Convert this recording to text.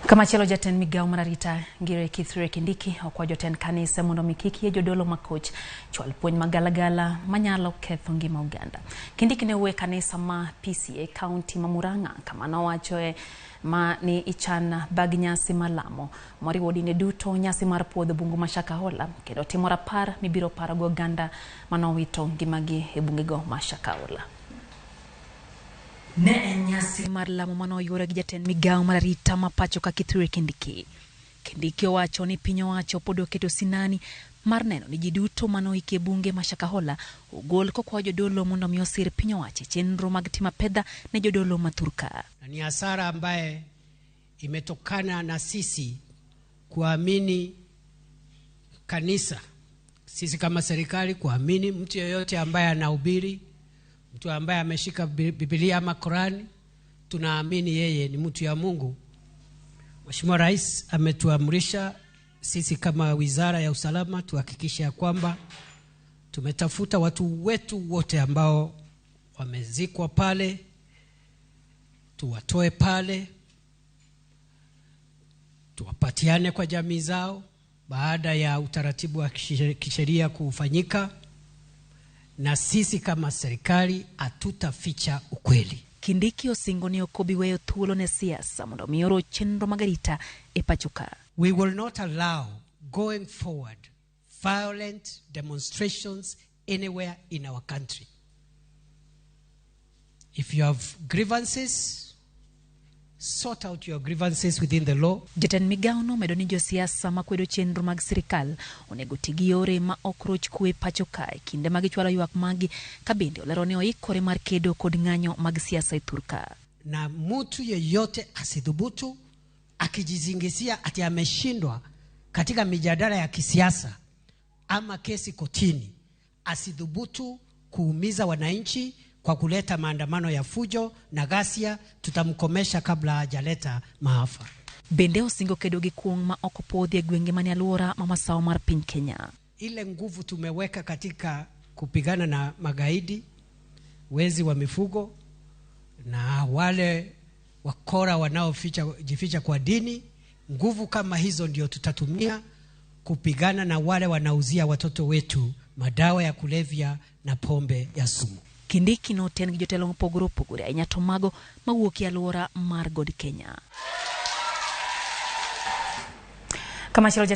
Kamachielo jatend migawo mar arita Ngire Kithure Kindiki okwa jotend kanise mondo mi kik yie jodolo makoch chwal puonj magalagala manyalo ketho ngima oganda. Kindiki ne owuoyo e kanisa ma PCA kaunti ma Murang'a kama nowachoe ma ni ichan bag nyasi mar lamo moriwo dinde duto nyasi mar puodho bungu ma Shakahola kendo timo rapar mibiro parogo oganda manowito ngimagi e bungego ma Shakahola. Ne en nyasi mar lamo mane oyuore gi jatend migawo mar arita ma pacho ka Kithure Kindiki. Kindiki owacho ni piny owacho pod oketo sinani mar neno ni ji duto mane oiki e bunge ma Shakahola ogol kokwayo jodolo mondo mi osir piny owacho e chenro mag timo apedha ne jodolo ma thurka. Na ni hasara ambaye imetokana na sisi kuamini kanisa, sisi kama serikali kuamini mtu yeyote ambaye anahubiri, mtu ambaye ameshika Biblia ama Korani, tunaamini yeye ni mtu ya Mungu. Mheshimiwa Rais ametuamrisha sisi kama Wizara ya Usalama tuhakikishe ya kwamba tumetafuta watu wetu wote ambao wamezikwa pale, tuwatoe pale, tuwapatiane kwa jamii zao baada ya utaratibu wa kisheria kufanyika, na sisi kama serikali hatutaficha ukweli. Kindiki osingo ni ok obi weyo thuolo ne siasa mondo mi oroch chenro mag arita e pacho ka. We will not allow going forward violent demonstrations anywhere in our country. If you have grievances, sort out your grievances within the law. Jatend migawo nomedo ni josiasa makwedo chenro mag sirikal onego ti gi yore ma ok roch kwe pacho ka e kinde ma gichwalo ywak maggi ka bende olero ni oikore mar kedo kod ng'anyo mag siasa e thurka. Na mtu yeyote asidhubutu akijizingizia ati ameshindwa katika mijadala ya kisiasa ama kesi kotini, asidhubutu kuumiza wananchi kwa kuleta maandamano ya fujo na ghasia. Tutamkomesha kabla hajaleta maafa. Bende osingo kedo gi kuong' ma ok opwodhi e gwenge manie alwora ma masawa mar piny Kenya. Ile nguvu tumeweka katika kupigana na magaidi, wezi wa mifugo na wale wakora wanaojificha kwa dini, nguvu kama hizo ndio tutatumia kupigana na wale wanauzia watoto wetu madawa ya kulevya na pombe ya sumu. Kindiki noten gi jotelo mopogore opogore ahinya to mago mawuok e alwora mar God Kenya. Kamachielo.